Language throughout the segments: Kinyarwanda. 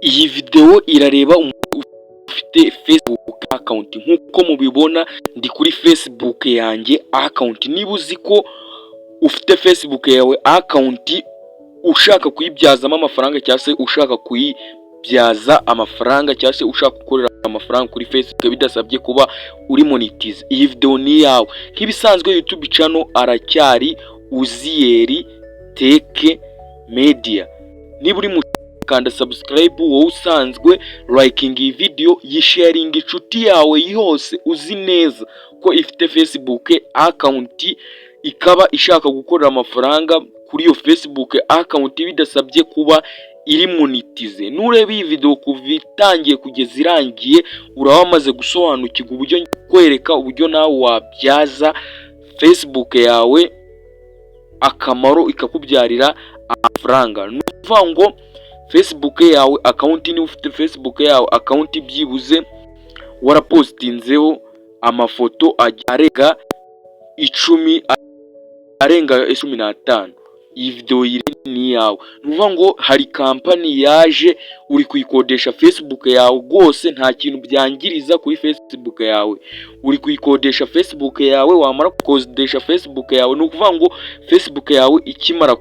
Iyi videwo irareba umuntu ufite Facebook account. Nk'uko mubibona, ndi kuri Facebook yanjye account. Niba uzi ko ufite Facebook yawe account, ushaka kuyibyazamo amafaranga, cyangwa se ushaka kuyibyaza amafaranga, cyangwa se ushaka gukorera amafaranga kuri Facebook bidasabye kuba uri monetize, iyi videwo ni iyawe. Nk'ibisanzwe, YouTube channel aracyari Uziyeri Tech Media. Niba uri mu, kanda subscribe. Wowe usanzwe liking iyi video, yisharinga inshuti yawe yose uzi neza ko ifite Facebook account, ikaba ishaka gukorera amafaranga kuri iyo Facebook account bidasabye kuba iri monetize. Nureba iyi video kuva itangiye kugeza irangiye, uraba wamaze gusobanukirwa uburyo kwereka uburyo nawe wabyaza Facebook yawe akamaro, ikakubyarira amafaranga. Ni ukuvuga ngo Facebook yawe account, niba ufite Facebook yawe account, byibuze warapostinzeho amafoto arenga 10, arenga 15, iyi videwo ni iyawe. Ni ukuvuga ngo hari company yaje, uri kuyikodesha Facebook yawe. Rwose nta kintu byangiriza kuri Facebook yawe. Uri kuyikodesha Facebook yawe, wamara gukodesha Facebook yawe, ni ukuvuga ngo Facebook yawe ikimara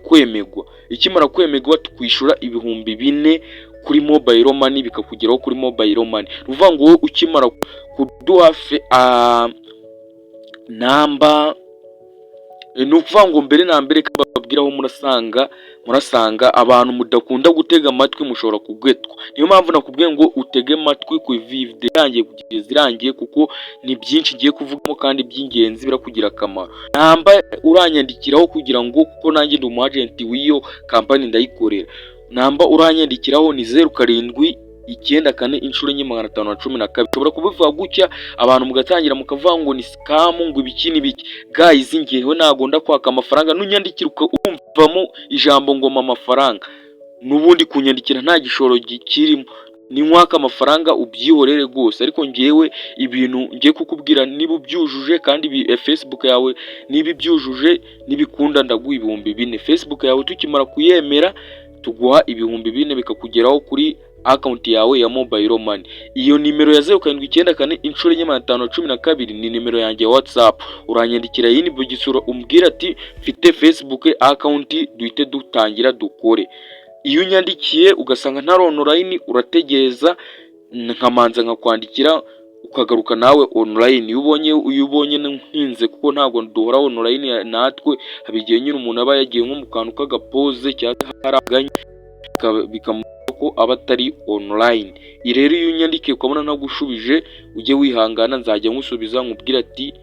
kwemerwa tukwishyura 4000 kuri mobile money, bikakugeraho kuri mobile money. Ni ukuvuga ngo wowe ukimara kuduha namba, ni ukuvuga ngo mbere na mbere babwira aho murasanga abantu mudakunda gutega amatwi mushobora kugwetwa. Niyo mpamvu nakubwiye ngo utege amatwi ku video irangiye kugeza irangiye, kuko ni byinshi ngiye kuvugamo kandi by'ingenzi birakugira akamaro. Namba uranyandikiraho kugira ngo, kuko nanjye ndi umu agent w'iyo company, ndayikorera. Namba uranyandikiraho ni 0794 4 512. Ushobora kubivuga gutya, abantu mugatangira mukavuga ngo ni scam, ngo ibiki n'ibiki. Guys, ngewe ntabwo ndakwaka amafaranga. Nunyandikira ukumvamo ijambo ngo mpa amafaranga, n'ubundi kunyandikira nta gishoro kirimo, ni nkwaka amafaranga ubyihorere rwose. Ariko ngewe ibintu ngiye kukubwira, niba ubyujuje kandi Facebook yawe niba ibyujuje, nibikunda ndaguha 4000. Facebook yawe tukimara kuyemera tuguha 4000, bikakugeraho kuri account yawe ya mobile money. Iyo nimero ya 0794 4 512 ni nimero yanjye ya WhatsApp. Uranyandikira inbox, umbwira ati: "Mfite Facebook account," duhite dutangira dukore. Iyo unyandikiye ugasanga ntari online, urategereza nkamanza nkakwandikira, ukagaruka nawe online. Iyo ubonye ntinze, kuko ntabwo duhora online natwe, haba igihe nyine umuntu aba yagiye nko mu kantu k'agapoze cyangwa haraganye bikamusaba ko aba atari online. Rero iyo unyandikiye ukabona ntagushubije, ujye wihangana, nzajya nkusubiza nkubwira ati: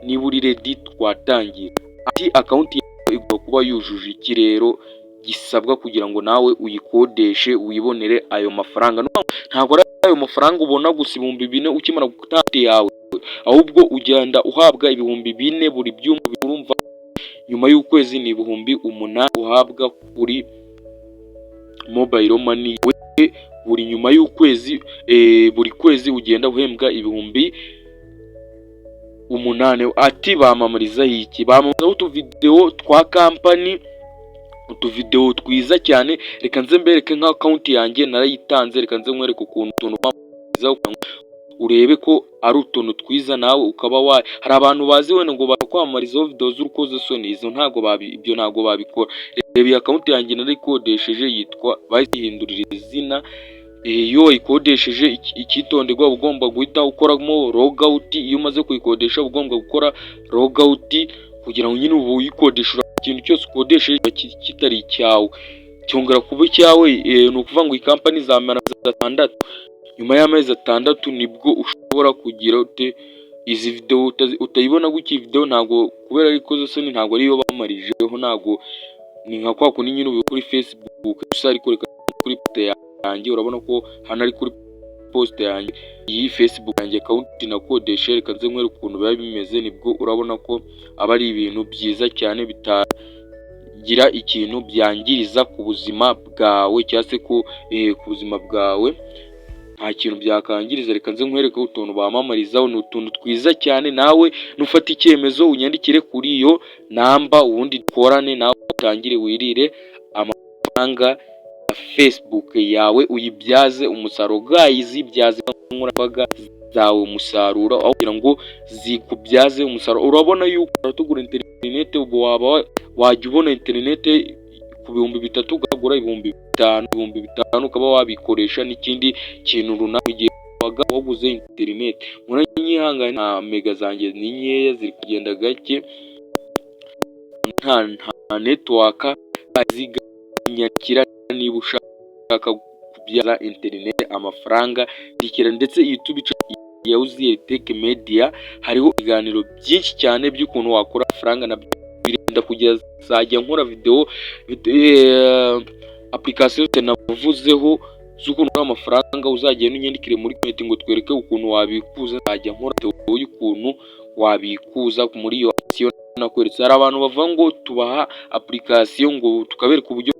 "Niba uri ready twatangira." Ati: "Account yawe igomba kuba yujuje iki rero gisabwa kugira ngo nawe uyikodeshe wibonere ayo mafaranga?" Ntabwo ari ayo mafaranga ubona gusa, 4000 ukimara gutanga yawe, ahubwo ugenda uhabwa 4000 buri byumweru. Urumva nyuma y'ukwezi ni 8000 uhabwa kuri mobile money buri nyuma y'ukwezi. Buri kwezi ugenda uhembwa 8000. Ati: "Bamamarizaho iki?" Bamamarizaho utuvidewo twa company, utuvidewo twiza cyane. Reka nze mbereke nka account yanjye narayitanze. Reka nze nkwereke ukuntu utuntu bamamarizaho, urebe ko ari utuntu twiza nawe ukaba wa. Hari abantu bazi wenda ngo bakwamamarizaho video z'urukozasoni, izo ntabwo babi, ibyo ntabwo babikora. Reba iyi account yanjye narayikodesheje, yitwa, bahindurira izina. Iyo wayikodesheje, icyitonderwa, uba ugomba guhita ukoramo logout. Iyo umaze kuyikodesha uba ugomba gukora logout kugira ngo nyine ubu uyikodesha, ikintu cyose ukodesheje kitari icyawe cyongera kuba icyawe. Ni ukuvuga ngo iyi company izamara amezi 6. Nyuma y'amezi 6 nibwo ushobora kugira ute izi videwo utayibona gutya. Iyi videwo ntabwo, kubera ari ikozasoni, ntabwo ariyo bamamarijeho. Ntabwo ni nka kwa kundi nyine uba kuri Facebook gusa. Ariko reka kuri post yanjye, urabona ko hano ari kuri post yanjye, iyi Facebook yanjye account nakodeshe. Reka nze nkwereke ukuntu biba bimeze. Nibwo urabona ko aba ari ibintu byiza cyane, bitagira ikintu byangiriza ku buzima bwawe, cyangwa se ku buzima bwawe nta kintu byakangiriza. Reka nze nkwereke utuntu bamamarizaho, ni utuntu twiza cyane. Nawe nufata icyemezo unyandikire kuri iyo namba, ubundi dukorane, nawe utangire wirire amafaranga. Facebook yawe, uyibyaze umusaruro. Guys, byaze nkoranyambaga zawe umusaruro aho kugira ngo zikubyaze umusaruro. Urabona yuko tugura interineti, ubwo waba wajya ubona interineti ku 3000, ukagura 5000, 5000 ukaba wabikoresha n'ikindi kintu runaka igihe wabaga waguze interineti. Muranyihangane, nta mega zanjye ni nkeya, ziri kugenda gake, nta network. Nyakira niba ushaka kubyaza interineti amafaranga, ndikira. Ndetse YouTube ya Uziyeri Tech Media hariho ibiganiro byinshi cyane by'ukuntu wakora amafaranga, nabyo birenda kugeza zajya nkora video. Application navuzeho z'ukuntu ukora amafaranga, uzagenda unyandikire muri comment ngo twereke ukuntu wabikuza, nzajya nkora video y'ukuntu wabikuza muri iyo application nakweretse. Hari abantu bavuga ngo tubaha application ngo tukabereka uburyo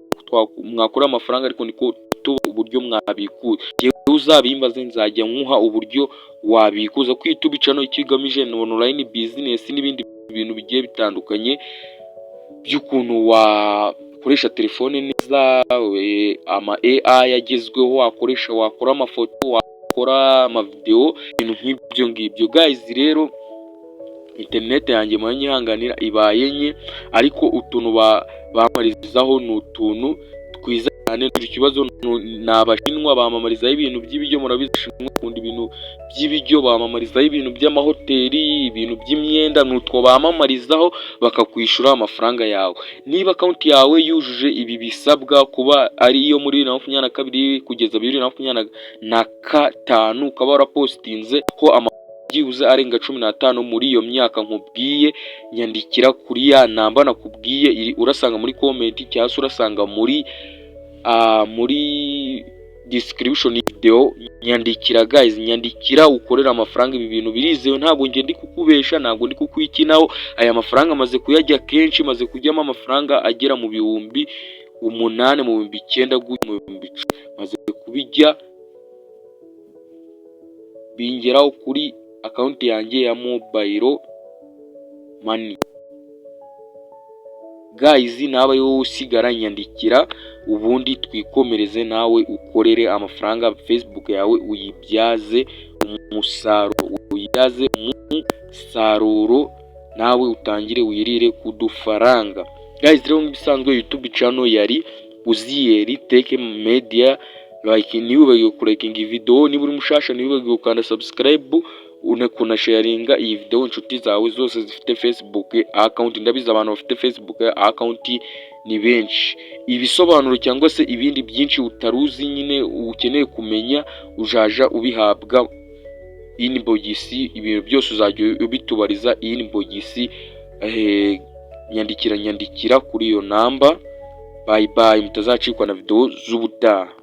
mwakora amafaranga, ariko niko tuba uburyo mwabikuza. Njyewe uzabimbaze, nzajya nkuha uburyo wabikuza. Kuri YouTube channel icyo igamije ni online business n'ibindi bintu bigiye bitandukanye by'ukuntu wakoresha telefone neza, ama AI agezweho wakoresha, wakora amafoto, wakora amavideo, ibintu nk'ibyo ngibyo. Guys, rero interineti yanjye muranyihanganira ibaye nke, ariko utuntu bamamarizaho ni utuntu twiza cyane. Ikibazo ni Abashinwa bamamarizaho ibintu by'ibiryo. Murabizi, Abashinwa bakunda ibintu by'ibiryo, bamamarizaho ibintu by'amahoteli, ibintu by'imyenda, ni utwo bamamarizaho bakakwishyura amafaranga yawe. Niba account yawe yujuje ibi bisabwa, kuba ari iyo muri 2022 kugeza 2025, ukaba warapostinze ko byibuze arenga 15 muri iyo myaka nkubwiye, nyandikira kuri ya namba nakubwiye urasanga muri comment cyangwa se urasanga muri description video. Nyandikira guys, nyandikira ukorera amafaranga. Ibi bintu birizewe, ntabwo njye ndi kukubesha, ntabwo ndi kukwikinaho. Aya mafaranga amaze kuyajya kenshi, maze kujyamo amafaranga agera mu 8000, mu 9000, mu 10,000 maze kubijya bingeraho kuri account yanjye ya mobile money. Guys, nawe wowe usigara, nyandikira ubundi twikomereze, nawe ukorere amafaranga, Facebook yawe uyibyaze umusaruro, uyibyaze umusaruro, nawe utangire wirire ku dufaranga. Guys, rero nk'ibisanzwe YouTube channel yari Uziyeri Tech Media. Like, ntiwibagirwe kulikinga iyi video niba uri mushasha, ntiwibagirwe gukanda subscribe, unasharinga iyi video inshuti zawe zose zifite Facebook account. Ndabizi abantu bafite Facebook account ni benshi. Ibisobanuro cyangwa se ibindi byinshi utaruzi nyine ukeneye kumenya, ujaja ubihabwa inbox. Ibintu byose uzajya ubitubariza inbox. Nyandikira, nyandikira kuri iyo namba. Bye bye, mutazacikwa na video z'ubutaha.